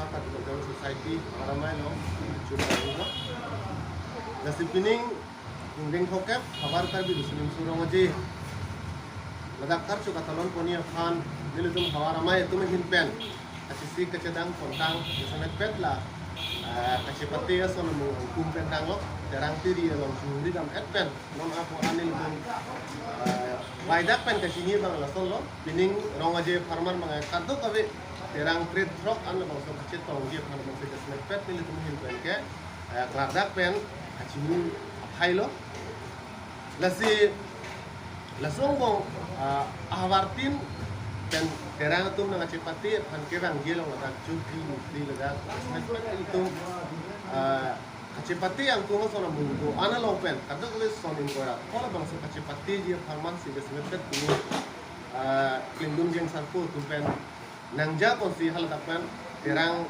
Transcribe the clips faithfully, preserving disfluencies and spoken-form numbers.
Karbi Cultural Society Havar Amei along chun. Lasi pining ingdeng throkkep Havar Karbi Riso Nimso Rong Aje ladak karcho katalon ponji aphan nelitum Havar Amei atum ahin pen kachesik kachedang pontang jasemetpet la, eh, kachepate ason amung angkum pen tanglo, Terang Tiri along churi dam-et pen non apor an nelitum, eh, baidak pen kachini abang lasonlo. Pining Rong Aje apharman abang kadokave Terang tret throk an labangso kachetongji aphan labangso jasemetpet nelitum ahin pen ke, eh, klardak pen kachini aphailo. Lasi laso angbong, ah, ahavartin pen Terang atum nangkachepate aphan kevangji along ladak chun phli mukri ladak jasemetpet nelitum, ah, kachepate angkung ason amung do-an along pen kadokave son ingkoi ra ko labangso kachepateji apharman si jasemetpet pini, ah, klingdun jengsarpo atum pen nangja ponsi haladak pen Terang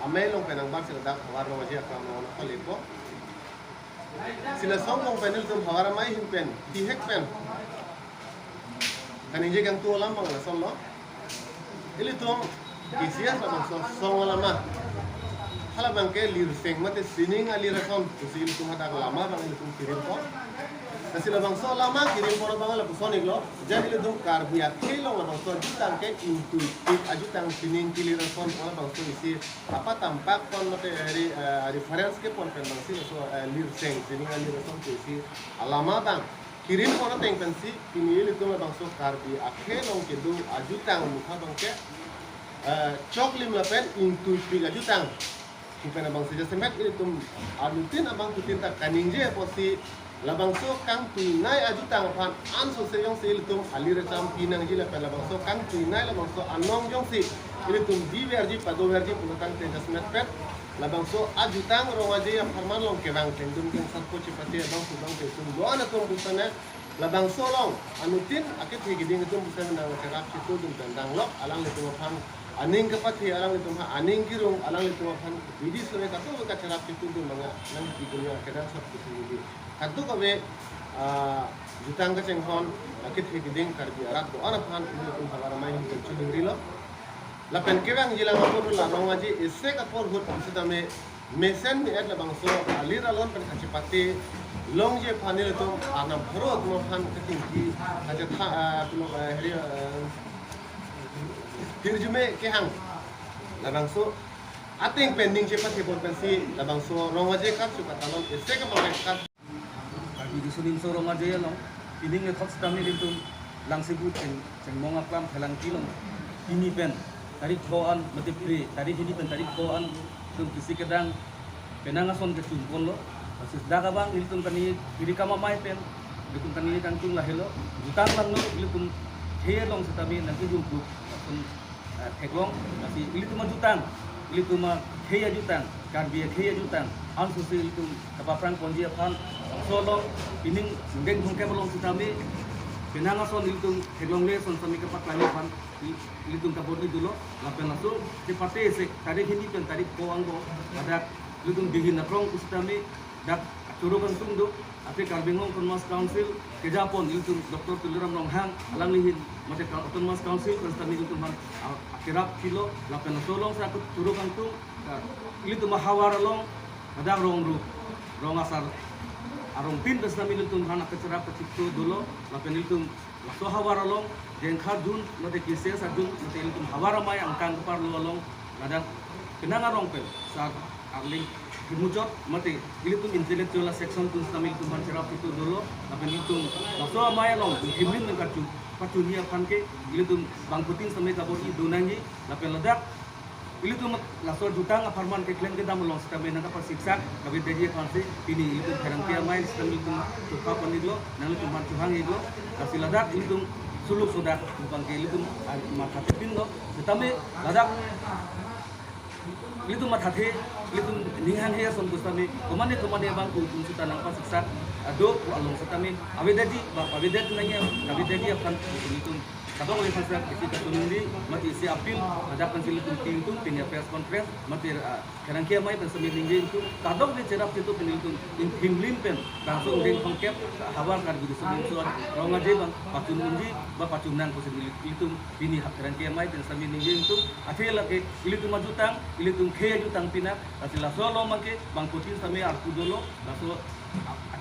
Amei along pen nangbar si ladak Havar Rong Aje aklam along nangpalepo. Si laso angbong pen nelitum Havar Amei ahin pen bihek pen kaningje kangtung alam abang lasonlo. Ilitum K C S labangso asong alama, hala abang ke lirseng mate sining alir ason pusi ilitum hadak lama abang ilitum kirimpo. Lasi labangso lama kirim pon abang lapuson iklo, jat ilitum Karbi akhei along labangso ajutang ke ingtuipik ajutang, sining kelir ason pu labangso isi apa tampak pon mate ri, eh, reference kepon pen abang si laso, eh, lirseng sining alir ason pusi alama abang kirim pon ateng pensi pini ilitum labangso Karbi akhei along kedo ajutang mukha abang ke, eh, choklim lapen ingtuipik ajutang pu pen abang si jasemet ilitum anuttin abangphutin ta kaningje apotsi labangso kangtuinei ajutang aphan ansose jongsi ilitum alir acham pinangji lapen labangso kangtuinei labangso anong jongsi ilitum diverji padoverji pulo tangte jasemetpet labangso ajutang Rong Aje apharman along kevang thengdun kengsarpo, chepate abang pu abang ke sum do-an atum pusitame labangso along anuttin akethe keding atum pusitame nangcherap chetudun pen danglok, alanglitum aphan aning kapathe, alanglitum aphan aning kirung, alanglitum aphan bidi sore katu kacherap chetudun manga nangpi dunia kedangsot pusi nidi. Kadokave, ah, jutang kachinghon akethe keding Karbi arat do-an aphan nelitum Havar Amei ahin pen chiningrilo. Lapen kevangji alam apor la Rong Aje esek apor ahut pusitame mesen me-et labangso alir alon pen kachepate longji aphan nelitum anam pharo atum aphan katingki kachetha, ah, pulo, ah, heri, ah, hirjume kehang labangso ateng pen ningje pathe pon pensi labangso Rong Aje karcho katalon esek abang kat Karbi Riso Nimso Rong Aje along pining ethok sitame ilitum Langsebu cheng, Chengmong aklam Phelangpi along pini pen tarik pho an mate pre tarik hini pen tarik pho an ilitum kisi kedang penang ason kechun ponlo. Lasi dak abang ilitum kani kiri kama mai pen ilitum kani kangtung lahelo, jutang langno ilitum khei along sitame nangkejung pu ason, eh, theklong, lasi ilitum ajutang, ilitum akhei ajutang, Karbi akhei ajutang ansose ilitum kapaphrang ponji aphan, laso along pining ingdeng throkkep along sitame penang ason ilitum theklongle ason sitame kapaklang aphan i-, ilitum kabor-i dolo, lapen laso chepate se tarik hini pen tarik pho angbong ladak ilitum dihin akrong pusitame dak choro kangtung do, ate Karbi Anglong Autonomous Council kejapon ilitum Doctor Tuliram Ronghang alangli ahin mate ka Autonomous Council pen sitame ilitum aphan a-, akerap pilo, lapen laso along sa choro kangtung, ah, ilitum ahavar along ladak rong ru, rong asar arongtin pen sitame ilitum aphan akacherap kachikto dolo, lapen ilitum laso havar along jengkha jun mate K C S ajun mate ilitum Havar Amei angkang keparlo along ladak penang arong pen sar arling kemuchot mate ilitum intellectual section atum sitame ilitum aphan cherap chetudun dolo, lapen ilitum laso amei along himlin nang kachu pachunji aphan ke ilitum bangphutin sitame kabor-i do nangji, lapen ladak ilitum laso jutang apharman keklem kedam along sitame nangkapasiksak kavedetji aphansi pini ilitum Pherangke Amei sitame ilitum chokha pon-iklo, nanglitum aphan chohang-iklo, lasi ladak ilitum suluk sodak abang ke ilitum, ah, mathathe pinlo, sitame ladak ilitum mathathe, ilitum ning hanghe ason pusitame, komane komane abang pu atum sita nangpasiksak, ah, do pu along sitame, avedetji, ba, avedetji nangji, avedetji aphan ilitum Kadokave aphan sar isi kachiningri, mate isi appeal, ajak pen si ilitum tin tum, pini press conference, mate, ah, pherangke amei pen sitame ningje ingtung, kadokave cherap cheto pen ilitum, in thimlim pen, bangso undeng thomkep, havar Karbi Riso Nimso Rong Aje abang, pachun unji, ba pachun nang pusi ilitum, pini ha pherangke amei pen sitame ningje ingtung, athe lake, ilitum ajutang, ilitum khei ajutang pina, lasi laso along abangke, bangphutin sitame arpu dolo, laso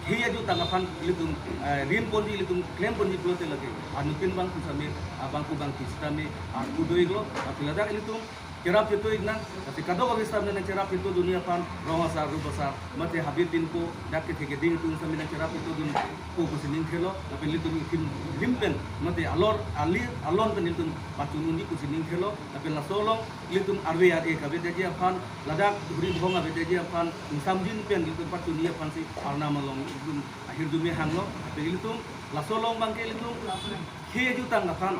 khei ajutang aphan ilitum, eh, rim ponji ilitum klem ponji pulote lake. Anuttin abang pusitame, abang pu abang pusitame, arpu do-iklo, lasi ladak ilitum, cherap cheto-ik nang, lasi kadokave sitame nang cherap cheto dunji aphan, rong asar, rup asar, mate habe pinpo, dak kethe keding atum sitame nang cherap cheto dunpo pusi ning thelo, lapen ilitum ithimlim pen, mate alor, ali, alon pen ilitum pachun unji pusi ning thelo, lapen laso along, ilitum arve ar-e kavedeji aphan, ladak huri bhong avedeji aphan, ingsamjin pen ilitum pachunji aphan si Arnam along ilitum ahirjume hanglo, lapen ilitum laso along abangke ilitum khei ajutang aphan,